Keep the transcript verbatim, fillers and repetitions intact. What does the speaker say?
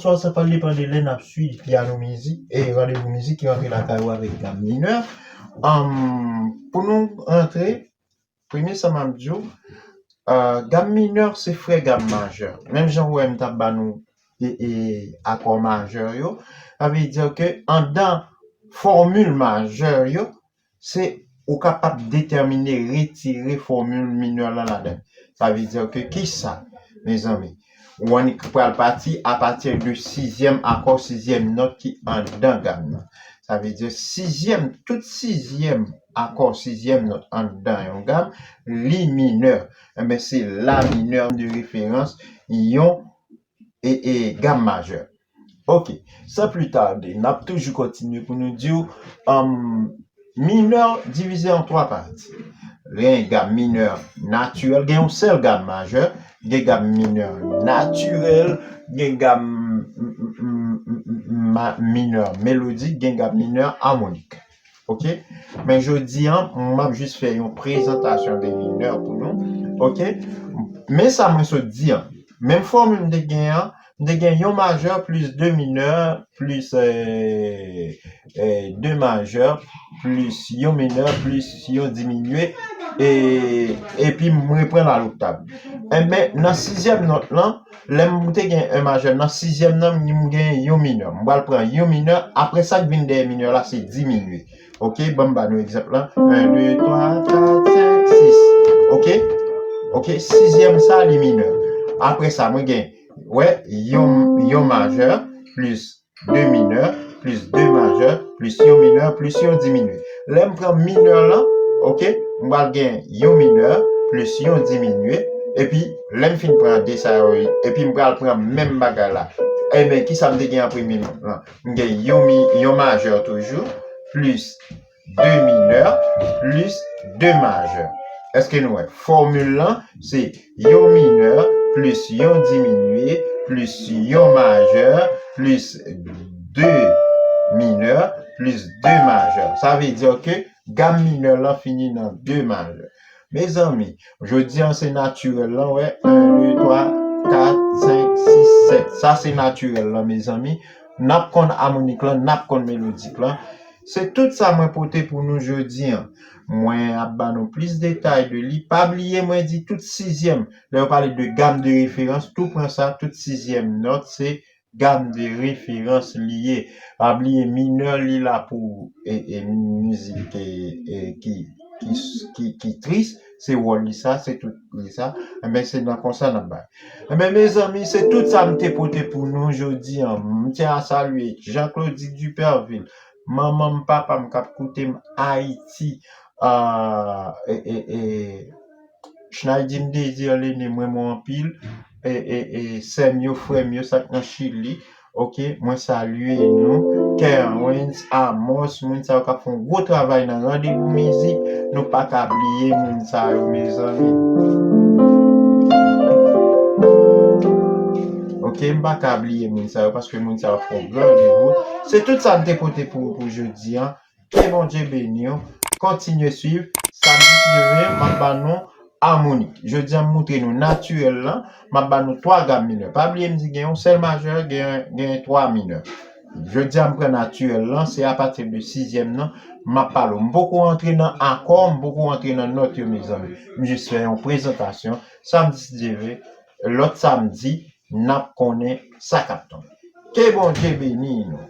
Sa, sa pral depann de lè n ap swiv pyano mizik e randevou mizik ki rantre lakay ou avèk gam minè. Anm, pou nou rantre, premye sa m ap di w, ah, gam minè se frè gam majè. Menm jan ou wè m t ap ba nou e, e akò majè yo, sa vle di ke anndan fòmil majè yo, se ou kapab detèmine, retire fòmil minè lan ladan. Sa vle di ke kisa, mezanmi? Ou annik pral pati apati de sizyèm akò, sizyèm nòt ki anndan gam nan. Sa vle di sizyèm, tout sizyèm akò, sizyèm nòt anndan yon gam, li minè. Enben, se la minè de referans yon e, e gam majè. Ok, san pli tade, n ap toujou kontinye pou nou di w, um, minè divize an twa pati. Gen gam minè natirèl, gen yon sèl gam majè, gen gam minè natirèl, gen gam m- m- m- m- ma- minè melodik, gen gam minè amonik. Ok? Men jodi an, m ap jis fè yon prezantasyon de minè pou nou. Ok? Men sa mwen sot di an. Menm fòmil m te gen an, m te gen yon majè plis de minè plis, eh, eh, de majè plis yon minè plis yon diminye, e, epi m reprann al oktav. Enben, nan sizyèm nòt lan, lè m te gen en majè nan sizyèm nan, m gen yon minè. M pral pran yon minè, apre sa k vin dèyè minè la, se diminye. Ok, ban m ba nou egzanp lan. En, de, twa, kat, senk, sis. Ok? Ok, sizyèm sa, li minè. Apre sa, mwen gen, wè, yon, yon majè, plis de minè, plis de majè, plis yon minè, plis yon diminye. Lè m pran minè lan, ok, m pral gen yon minè, plis yon diminye, epi lè m fin pran de sa yo, epi m pral pran menm bagay la. Enben, kisa m te gen an premye lan? M gen yon, mi, yon majè toujou, plis de minè, plis de majè. Èske nou wè? Fòmil lan, se yon minè, plis yon diminye, plis yon majè, plis de minè, plis de majè. Sa vle di ke gam minè lan fini nan de majè. Mezanmi, jodi an se natirèl lan, wè, en, de, twa, kat, senk, sis, sèt. Sa se natirèl lan, mezanmi. N ap konn amonik lan, n ap konn melodik lan. Se tout sa mwen pote pou nou jodi an. Mwen ap ba nou plis detay de li. Pa bliye mwen di tout sizyèm. Lè yo pale de gam de referans, tou pran sa, tout sizyèm nòt, se gam de referans li ye. Pa bliye minè li la pou, e, e, mizik, e, e, ki, ki, ki, ki tris, se wòl li sa, se tout li sa. Enben, se nan konsa n ap bay. Enben, mezanmi, se tout sa m te pote pou nou jodi an. M tyen a salye Jean Claudy Duperville, manman m, papa m k ap koute m Ayiti. Ah, e, e, e, Schneidy Désir Lene, m renmen w anpil. E, e, e, sè m yo, frè m yo, sa k nan Chili. Ok, mwen salye nou. Kerwens, Amos, moun sa yo k ap fè yon gwo travay nan randevou mizik. Nou pa ka bliye moun sa yo, mezanmi. Ok, m pa ka bliye moun sa yo, paske moun sa yo ap fè yon gran randevou. Se tout sa m te pote pou, pou jodi an. Ke Bondye beni w. Kontinye swiv. Samdi ki vin, m ap ba nou amonik. Jodi a, m montre nou natirèl lan. M ap ba nou twa gam minè. Pa bliye m di gen yon sèl majè, gen, gen twa minè. Jodi a, m pran natirèl lan. Se apati de sizyèm nan, m ap pale w. M poko rantre nan akò, m poko rantre nan nòt yo, mezanmi. M jis fè yon prezantasyon. Samdi, si Dye vle, lòt samdi, n ap konnen sa k ap tonbe. Ke Bondye beni nou.